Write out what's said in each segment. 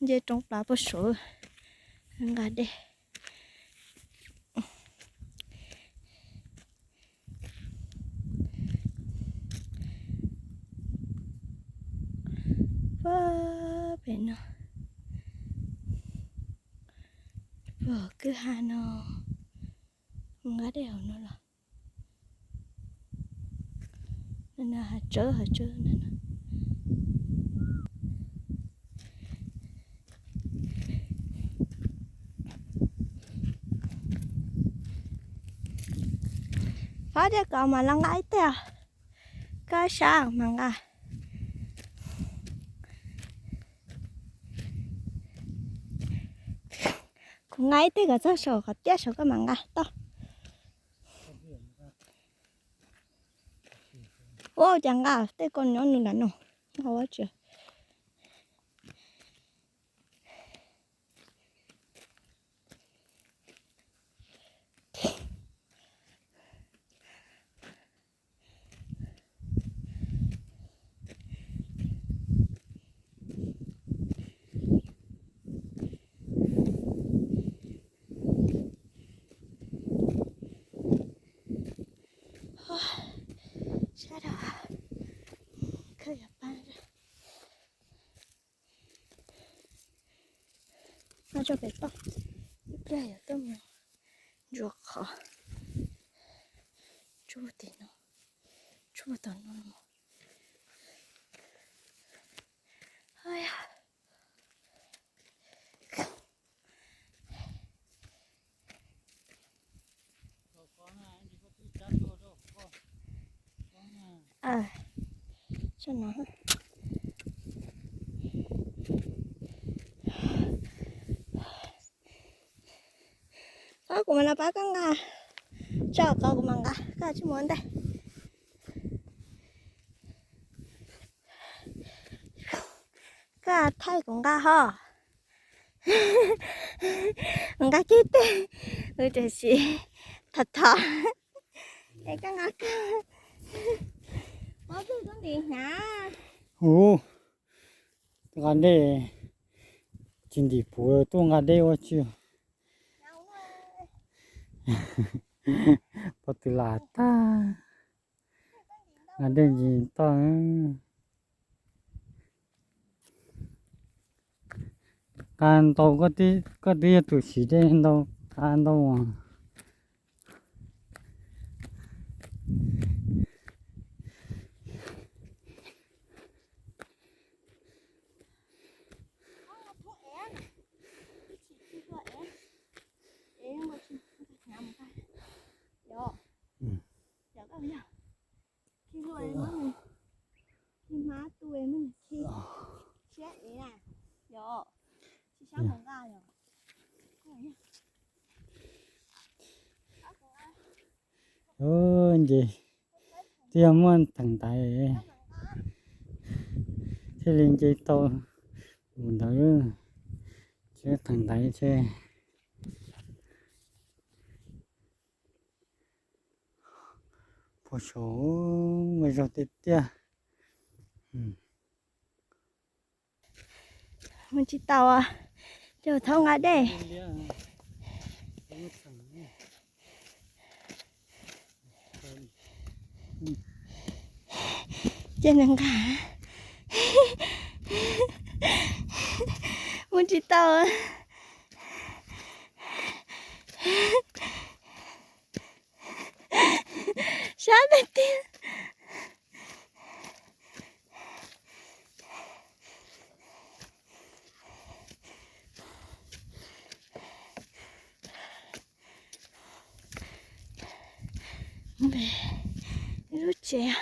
Nce roob plaws puag saud nqa dej. Puag pem no, puag kwj ha no, nqa dej hauv no los. Hav tsawb, hav tsawb. Pab coj kom mas los nqa ib teg os. Koj sab mas nqa. Kuv nqa ib teg kom txog saum qhov tiaj saum koj mam nqa tau. Ua cas nqa tej ko nyob nws nram no, nqa ua tsi. Sab dhau, kawg yuav pab. Nqa tso pem toj, ib pliag yuav tuaj mus ntsuas qhov tsuj tim no, tsuj tom no. Pab kuv mas no pab koj nqa, tso kom kuv mam nqa, koj tsis mus ua ntej. Koj thaij kuv nqa ho. Nqa kiag teg, ua tam sim tham tham. Es koj nqa kawg. Ub, nqa dej tsis ntim puv tuaj nqa dej ua tsi. Pov tw lam tag, nqa dej ntsis toj. Qab ntau, koj twb yog tus siv dej ntau, qab ntau. Nce, twb yog muaj theem ntaiv thiaj li nce tau mus ntawd, tsis muaj theem ntaiv ces puag saud ua zog tiag tiag. Mus tsis tau, ces thaub nqa dej. Ces nws nqa, mus tsis tau. Sab tiag tiag. Lub tsev.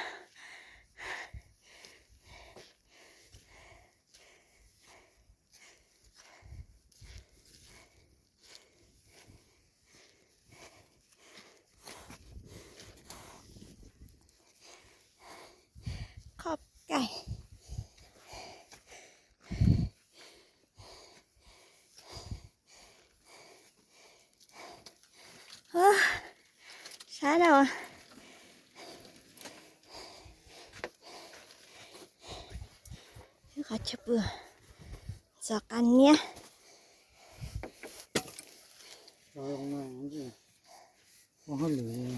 Qhov kaim. Sab dhau. Qhov chaw pw, Txog qab niab. Ua hauj lwm,